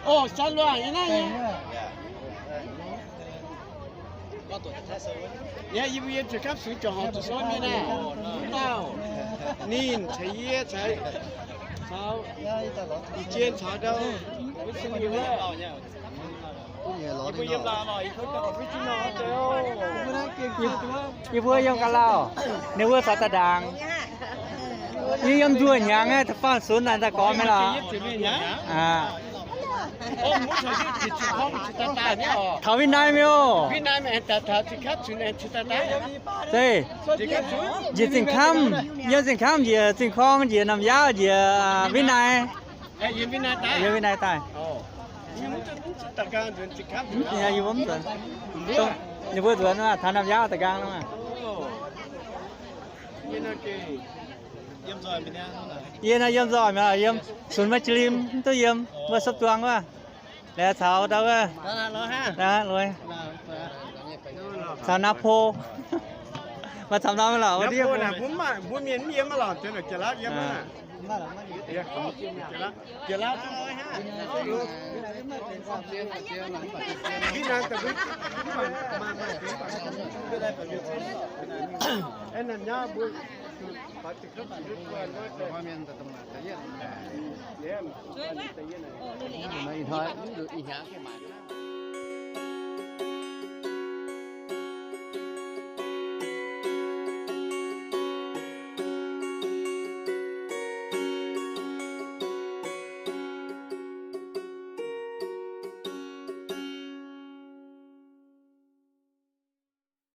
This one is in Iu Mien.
Ov, sanh luangc nyei naaiv nyei. Yie mbuo yiem Ziex Gapv Sux jangx horngc zuqc sou mienh naaiv. Dauh ninh caux yie caux, caux Ih Jien caux ndau wuov cin mienh wuov. Yie mbuo yiem Ga'lauh, ninh mbuo yiem Ga'lauh, ninh mbuo caux daaih ndaangc. Yie yiem nzuih hnyangx, da'faanh sunx naaic daaih gormx mingh lorqc. Taux Vinh Nai mi'aqv. Zeiz, njiec Zingh Kamv, yiem Zingh Kamv njiec Zingh Korng, njiec Namh Yaauv, njiec Vinh Nai. Yiem Vinh Nai daaih. Yie mbuo nzuonx, ninh mbuo nzuonx taux Namh Yaauv da'nqaang nor. Yie naaiv yiem nzoih mi'aqv, yiem sunx maiv jiex lim, mv duqv yiem wuov sopv duang wuov. Laengz caux ndau wuov, loz, caux Naapc Po. Maaih camv norm lorqc, mbuo mienh mv yiem lorqc,